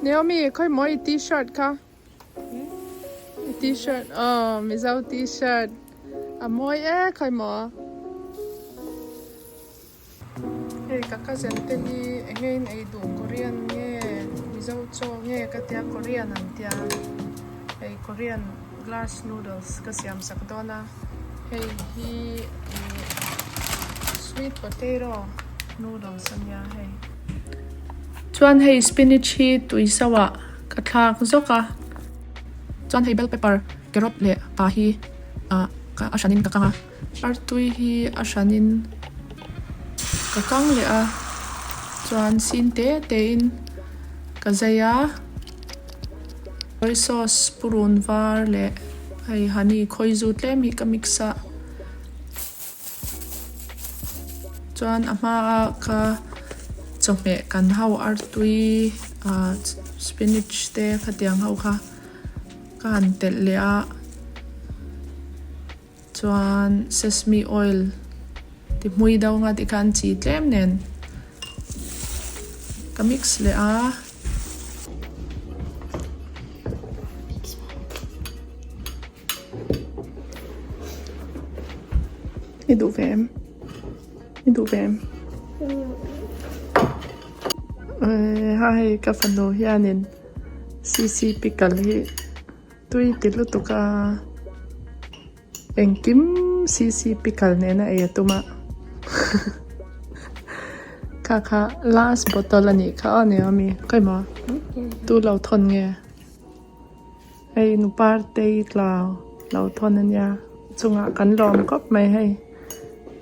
Naomi khawi maw i t-shirt kha i t-shirt aw Mizo t-shirt a mawi e khawi maw. Hei ka cousin te hi eng nge in ei duh Korean nge Mizo chaw nge ka tia Korean an tia hei Korean glass noodles ka siam sak dawn a hei hi ih sweet potato noodles a nia hei. Chuan hei spinach hi tui sauh ah ka thlak zawk a. Chuan hei bell pepper carrot leh pa hi ah a hran in ka kang a. Artui hi a hranin ka kang leh a, chuan sin te te in ka zai a, soy sauce purun var leh hei honey khawizu tlem hi ka mix a, chuan a hmaa ka chawhmeh kan ho artui ah spinach te khatiang ho kha ka han telh leh a. Chuan sesame oil ti hmui deuh anga tikhan chi tlem nen ka mix leh a. I duh ve em? I duh ve em? Ha hei ka fanu hianin CC pickle hi. Tui ti lutuk a, engkim CCP kal nena ei a tum a, kha kha last bottle a nih kha aw Naomi khawimaw tu lo thawn nge hei nu partei tlau lo thawn a nia chungah kan lawm khawp mai hei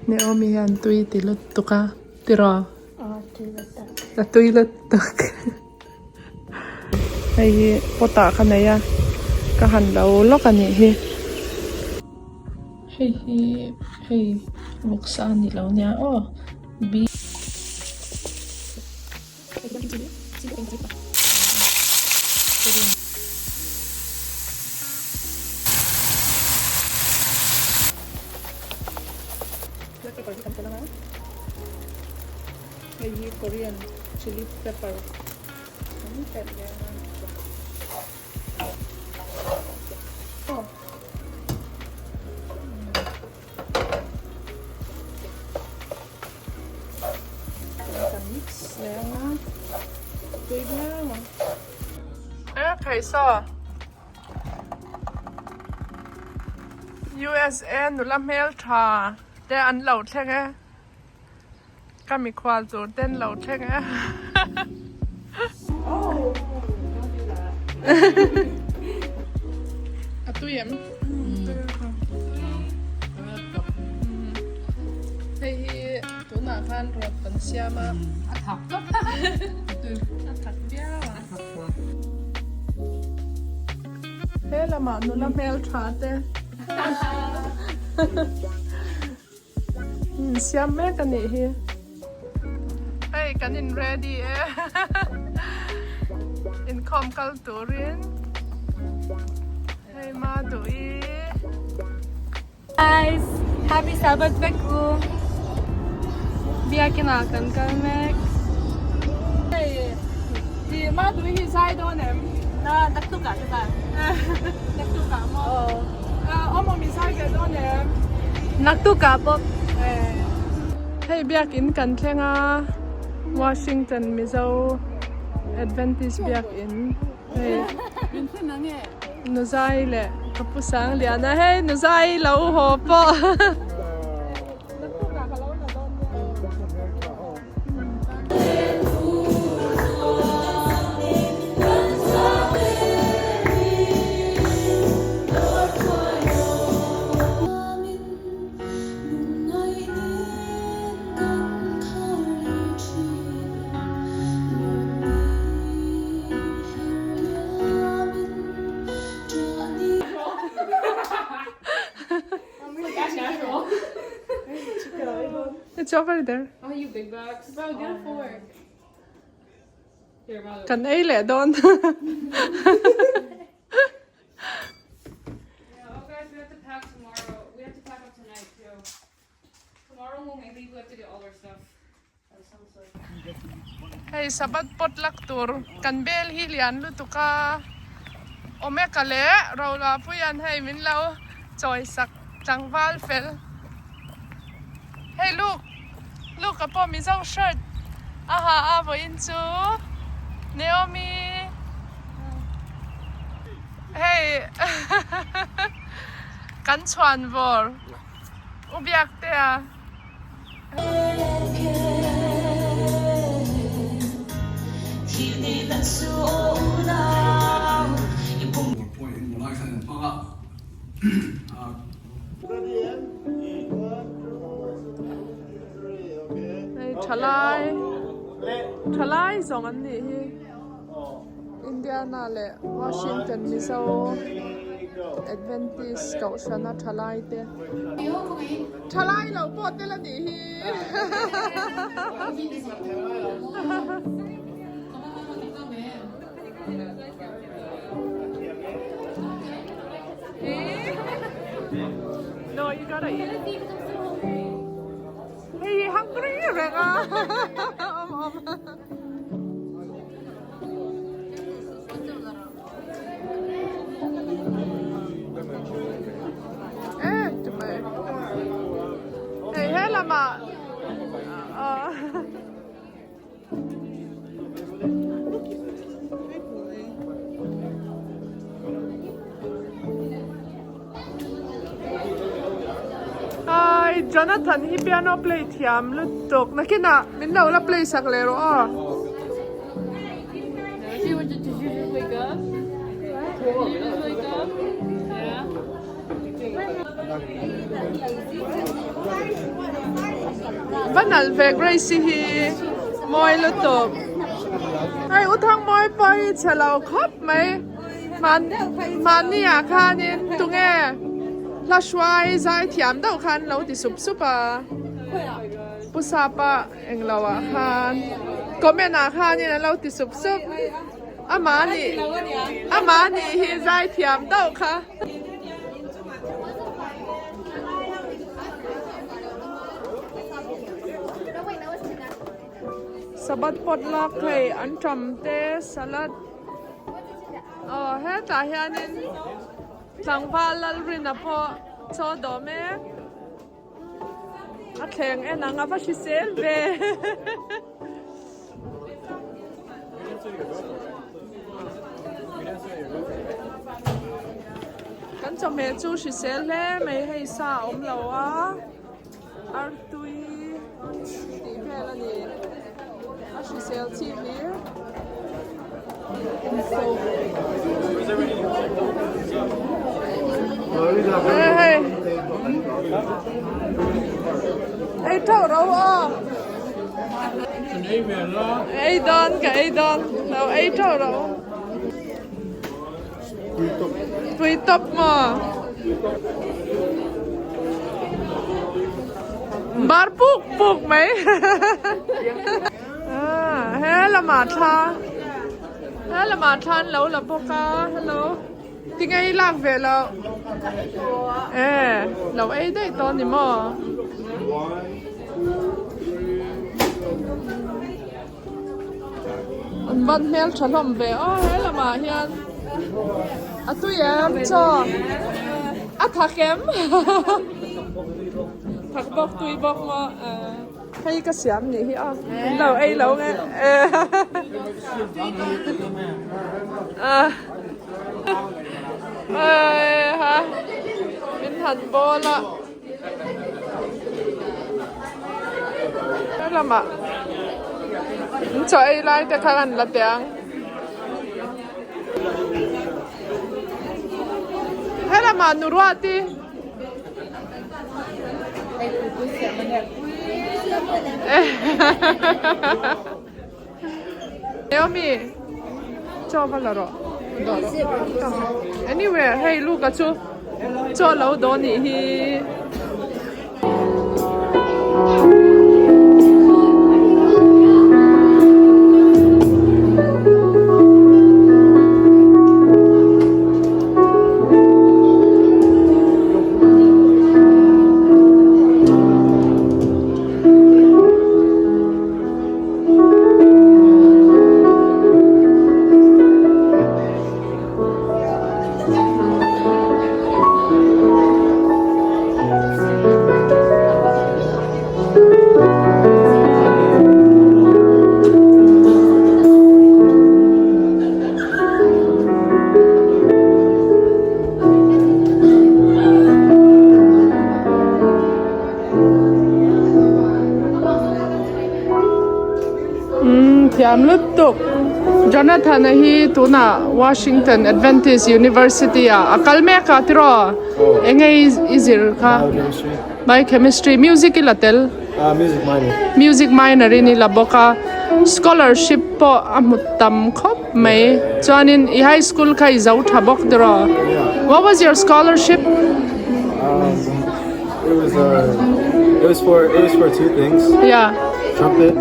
Naomi hian tui ti lutuk a tiraw a tui lutuk. Hei hi pot ah ka nei a ka han lo lawk a nih hi. Hei hi hei vawksa a ni lo nia aw bi. Black pepper hi kan telh ang a. Hei hi Korean chilli pepper an telh leh ang a. Aw. Kan mix leh ang a. Tui viau ang. E pheisaw. USA nula hmeltha te an lo thleng e. Ka mikhual tur ten lo thleng e. A tui em? Hei hi tunah khan rawt kan siam a. A thak tawp. A thak viau a. He lamah nula hmeltha te. Siam mek a nih hi. Hei kan in ready e. Inkhawm kal turin. Hei ma duh i. Guys, happy Sabbath vek u. Biakin ah kan kal mek. Hei i ma duh i hi zai dawn em? Na, naktuk ah ka zai. Naktuk ah maw? Aw. Awm awm i zai ve dawn em? Naktuk ah pawh. Hei biakin kan thleng a, Washington Mizo Adventist biakin hei Nuzai leh ka pu Sangliana hei Nuzai lo haw pawh. It's over there. Oh, you big bucks. Bro, get a fork. Kan ei leh dawn. Hei Sabbath pot lak tur kan bel hi lian lutuk a, Omeka leh Roluahpuia'n hei min lo chawi sak tlangval fel. Hei Luke, Luke-a pawh Mizo shirt a ha a vawiin chu Naomi hei kan chhuan vawr U Biaktea. Hei thalai thalai zawng an nih hi Indiana leh Washington Mizo Adventist kohhrana thalai te. Thalai lo pawh tel a nih hi. No, you gotta eat. Hei hi hungry reng a. Awm awm. Eh, ti mai. Hei he lamah ah. Hi, Jonathan hi piano play thiam lutuk. Nakinah min lo la play sak leh rawh aw. Va nalh ve Grace-i hi mawi lutuk. Hei u Thangmawi pawh hi chhe lo khawp mai. Mahni ah khanin tunge hla hruai zai thiam deuh khan lo ti sup sup a. Pu Sapa englo ah khan comment ah khanin an lo ti sup sup. Amah nih amah nih hi zai thiam deuh kha. Sabbath pot lak hei anṭam te salad aw hetah hianin tlangval Lalrina pawh chaw dawh mek a thleng en ang a va hrisel ve. Kan chawhmeh chu hrisel hle mai hei sa a awm lo a artui tih vel a ni a hrisel chi hlir. Hei ei theuh ro aw. Ei dawn ka ei dawn lo ei teuh ro. Tui tawp maw. Bar puk puk mai. He lamah thla he lamah thla an lo la bawk a hello tinge i lak ve loh e lo ei daih tawh a ni maw. An van hmel tha hlawm ve aw he lamah hian a tui em chaw a thak em thak bawk tui bawk maw hei ka siam nih hi aw min lo ei lo nge ha min han bawl a. He lamah an chaw ei lai te kha an la teh ang. He lamah nu ruati. Naomi chaw va la rawh dawh rawh anywhere hei Luka chu chaw lo dawh nih hi. Jonathan-a hi tunah Washington Adventist University ah a kal mek a tiraw? Enge i zir kha? Biochemistry. Music i la tel? Music minor in i la bawk a. Scholarship pawh a hmu tam khawp mai. Chuanin i high school kha i zo tha bawk tiraw? What was your scholarship? It was uh, it was for it was for two things. Yeah. Trumpet.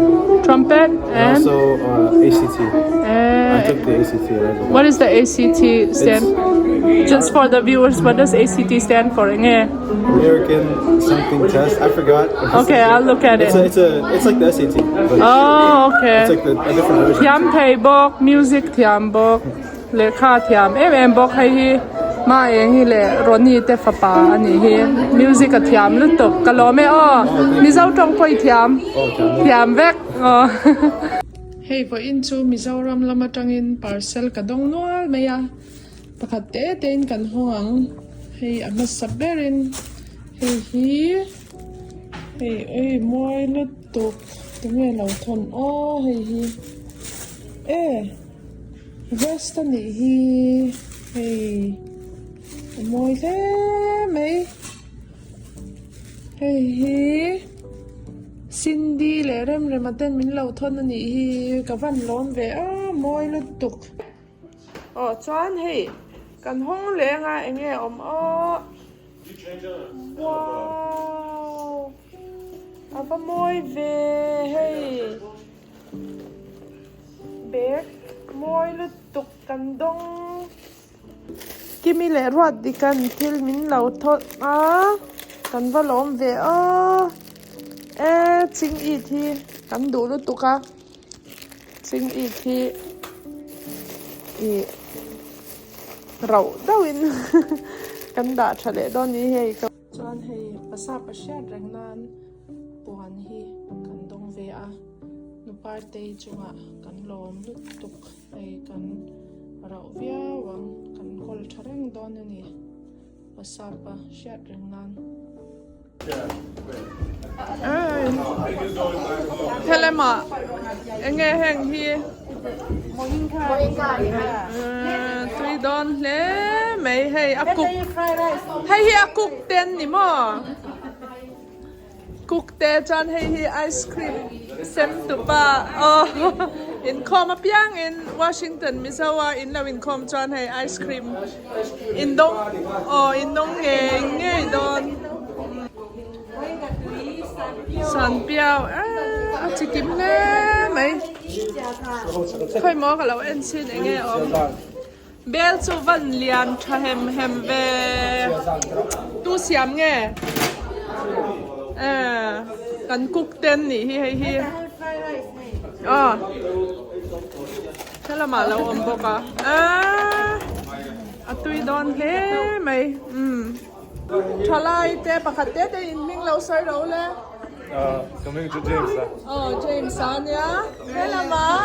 Trumpet and, and also uh, ACT. Uh, I took the ACT. What is the ACT stand? It's, Just for the viewers, what does ACT stand for? Nge? American something test. I forgot. Okay, I'll look at it's it. A, it's a it's like the SAT. But oh, okay. It's like the, a different version. Thiam thei bawk, music thiam bawk. Lehkha thiam em em bawk hei hi Maeng hi leh Ronnie te fapa a nih hi music a thiam lutuk ka lawm e aw Mizo tawng pawh i thiam thiam vek aw. Hei vawiin chu Mizoram lam atangin parcel ka dawng nual mai a pakhat te te in kan hawng ang hei a hmasa berin hei hi hei ei mawi lutuk tunge lo thawn aw hei hi e. Vest a nih hi hei a mawi hle mai hei hi Cindy leh Remrema ten min lo thawn a nih hi ka van lawm ve a mawi lutuk aw chuan hei kan hawng leng a eng nge a awm aw wow a va mawi ve hei. Bag mawi lutuk kan dawng. Kimi leh ruat dikan thil min lo thawt a, kan va lawm ve aw. E ching it hi kan duh lutuk a, ching it hi ih rauh deuhin kan dah tha leh dawn ni hei. Chuan hei pasa pa hriat reng nan puan hi kan dawng ve a. Nu partei chungah kan lawm lutuk hei kan rauh viau ang kan kawl tha reng dawn a ni pasapa hriat reng nan. Helema enge heng hi tui dawn hle mai hei a cook hei hi a cook ten ni maw. Cook te chuan hei hi ice cream sem tupa aw inkhawm apiangin Washington Mizo a in lo inkhawm chuan hei ice cream in dawng aw in dawng ngei ngei dawn Sanpiau a chi kim hle mai khawi maw ka lo en chhin eng nge awm. Bel chu van lian tha hem hem ve. Tu siam nge? Eh, kan cook ten nih hi hei hi. Aw. Helamah lo awm bawk a. Eh, a tui dawn hle mai. Umm. Thalai te pakhat te te in hming lo sawi ro le. Ka hming chu James a. Aw James a nia. Helamah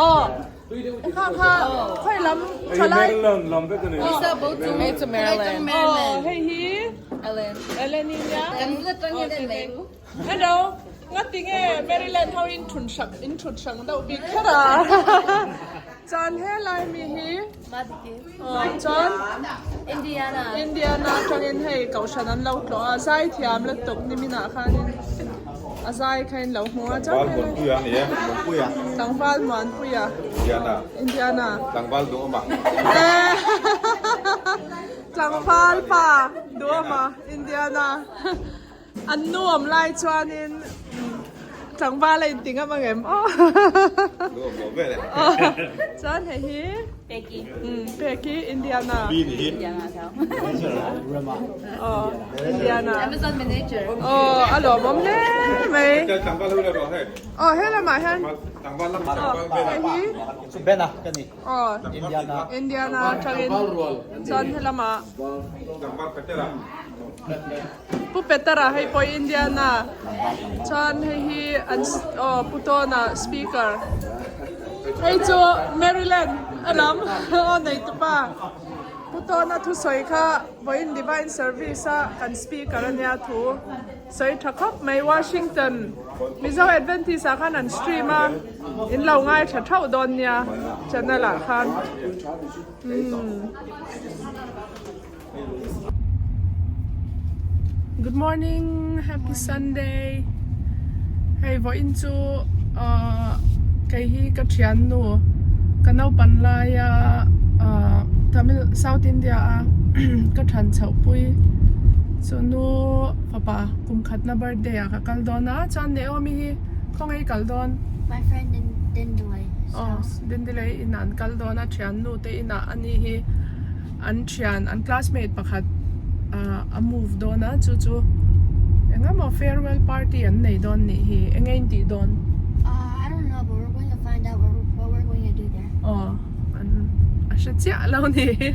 Aw kha kha khawi lam thalai. Maryland lam vek a ni. Aw hei hi Ellen. Ellen i nia. Kan la tang hian en mai. Hello ngati nge Maryland ho in thun hrang in thut hrang deuh bik kher a. Chuan helai mi hi Aw chuan Indiana Indiana atangin hei kohhran an lo tlawh a zai thiam lutuk niminah khanin a zai kha in lo hmu a chuan Tlangval Muanpuia a ni e Muanpuia Tlangval Muanpuia Indiana Indiana Tlangval Duhawma Tlangval pa Duhawma Indiana An nuam lai chuanin tlangval a inti ngam ang em aw. Nuam lo vel e. Chuan hei hi Peki. Peki Indiana. Pi ni hi. Indiana tho. Aw Indiana. Amazon manager. Aw a lawmawm hle mai. Tlangval ho le rawh hei. Aw he lamah hian. Tlangval lam tlangval vel Hei hi. Chu Bena ka ni. Aw Indiana. Indiana tangin chuan he lamah. Tlangval Petera. Pu Petera hei pawh Indiana chuan hei hi an aw Pu Tawna speaker hei chu Maryland a lam aw nei tupa Pu. Pu Tawna thusawi kha vawiin Divine Service a kan speaker a nia thu sawi tha khawp mai Washington Mizo Adventist ah khan an stream a in lo ngai tha thauh dawn nia channel ah khan umm. Good morning happy Sunday hei vawiin chu ahh kei hi ka thiannu ka naupan laia ahh Tamil South India a ka than chhoh pui chu nu fapa kum khatna birthday ah ka kal dawn a chuan Naomi hi khawngaih kal dawn My friend in Dindalay house Dindalay inah an kal dawn a thiannu te inah ani hi. An thian, an classmate pakhat ah a move dawn a, chu chu eng emaw farewell party an nei dawn nih hi, eng nge in tih dawn? Ah, I don't know but we're going to find out what what we're going to do there. Aw, an a hre chiah lo ni hi,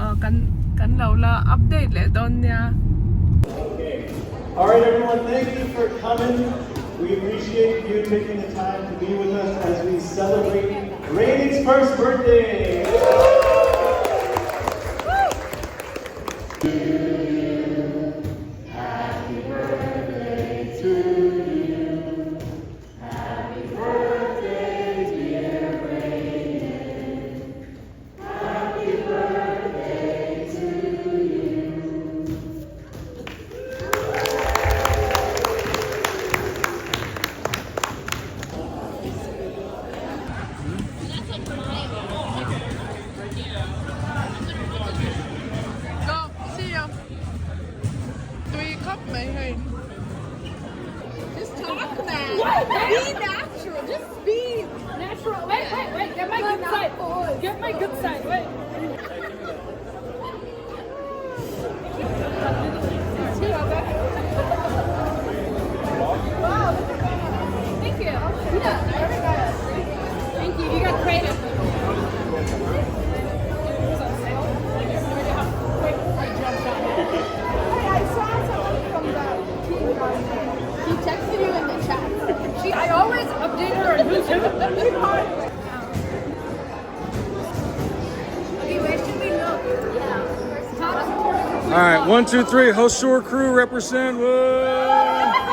ah kan kan lo la update leh dawn nia. Okay. All right, everyone, thank you for coming. We appreciate you taking the time to be with us as we celebrate Raining's first birthday. Go, see you. Tui khawp mai hei. Just talk man. Be natural. Just be natural. Wait, wait, wait. Get my good side. Get my good side. Wait. Thank you. Yeah. Thank you. You got creative. Hey, I saw someone from the team last night. She texted you in the chat. She, I always update her on who's who. Okay, where should we look? Yeah. All right, 1, 2, 3. Hosur crew represent. Whoa.